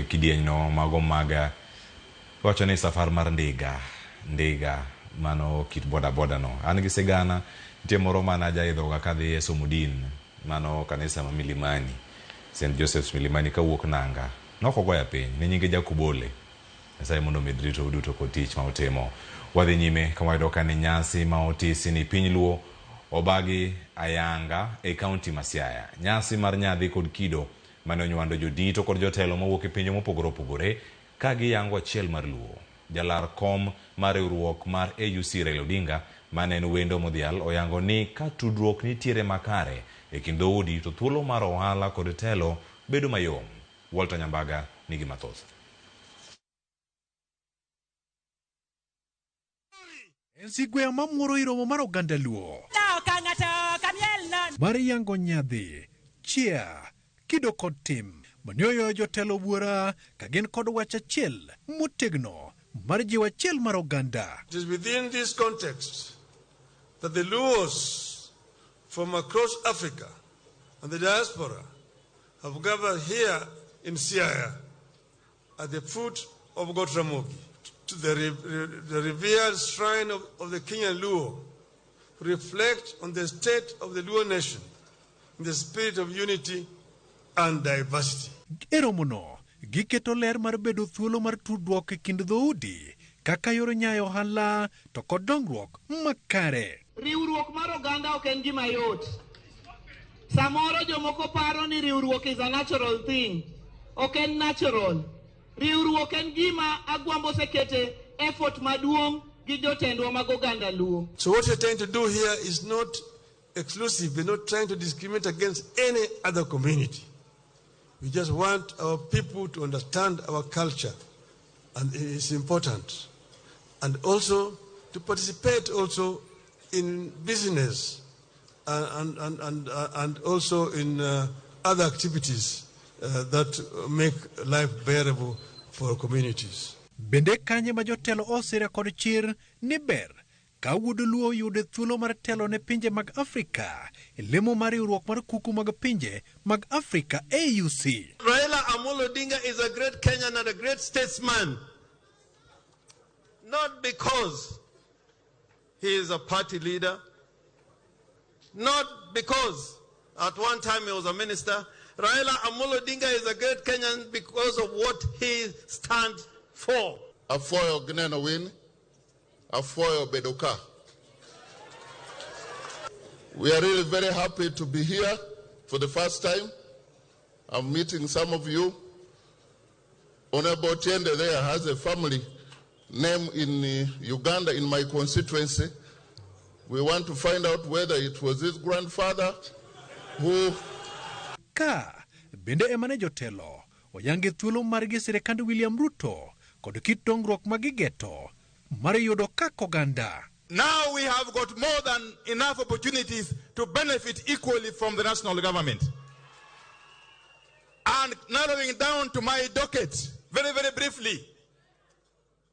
Kidienyno mago mag wacho ni safar mar ndiga ndiga mano kit boda boda no. An gi sigana nitie moro mane ajaidhoga kadhi e somo din mano kanisa ma Milimani St. Joseph's Milimani kawuok Nanga. Nok ogoya piny ne nyinge Jakubole. Nyasaye mondo omed ritou duto kod tich ma utimo. Wadhi nyime ka wayudo ka ni nyasi ma otisi ni piny Luo obagi ayanga e kaunti ma Siaya. Nyasi mar nyadhi kod kido mane onywando jodito kod jotelo mawuok e pinje mopogore opogore ka giyango achiel mar Luo. Jalar kom mar riwruok mar AUC Raila Odinga mane en wendo modhial oyango ni ka tudruok nitiere makare e kind dhoudi to thuolo mar ohala kod telo bedo mayom. Walter Nyambaga nigi mathoth. En sigweya mamworo i romo mar oganda Luo. Mar yango nyadhi, chia, kido kod tim mane oyoyo jotelo buora ka gin kod wach achiel motegno mar jiwo achiel mar oganda. It is within this context that the Luos from across Africa and the diaspora have gathered here in Siaya at the foot of Got Ramogi, to the revered shrine of the Kenyan Luo, to reflect on the state of the Luo nation in the spirit of unity and diversity. E romono, giketo ler mar bedo thuolo mar tudruok e kind dhoudi kaka yor nyayo ohala to kod dongruok makare. Riwruok mar oganda ok en gima yot. Samoro jomoko paro ni riwruok is a natural thing. Ok en natural. Riwruok en gima Agwambo osekete effort maduong' gi jotendwa mag oganda Luo. So what we're trying to do here is not exclusive. We're not trying to discriminate against any other community. We just want our people to understand our culture, and it is important. And also to participate also in business and also in other activities that make life bearable for communities. Bende kanye ma jotelo osire kod chir ni ber ka wuod Luo oyudo thuolo mar telo ne pinje mag Afrika e lemo mar riwruok mar kuku mag pinje mag Afrika AUC. Raila Amolo Odinga is a great Kenyan and a great statesman. Not because he is a party leader, not because at one time he was a minister. Raila Amolo Odinga is a great Kenyan because of what he stands for. Afuoyo gineno win, afuoyo bedo ka. We are really very happy to be here for the first time. I'm meeting some of you. Honorable Tiende there has a family name in Uganda in my constituency. We want to find out whether it was his grandfather who. Ka bende ema ne jotelo oyangi thuolo margi sirikand William Ruto kod kit dongruok ma gigeto mar yudo kaka oganda. Now we have got more than enough opportunities to benefit equally from the national government. And narrowing down to my docket, very, very briefly,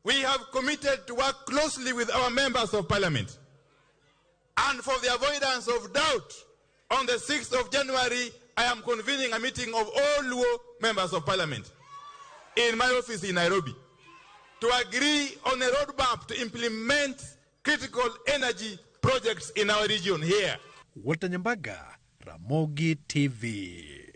we have committed to work closely with our members of parliament. And for the avoidance of doubt, on the 6th of January, I am convening a meeting of all Luo members of parliament in my office in Nairobi to agree on a roadmap to implement critical energy projects in our region here. Walter Nyambaga, Ramogi TV.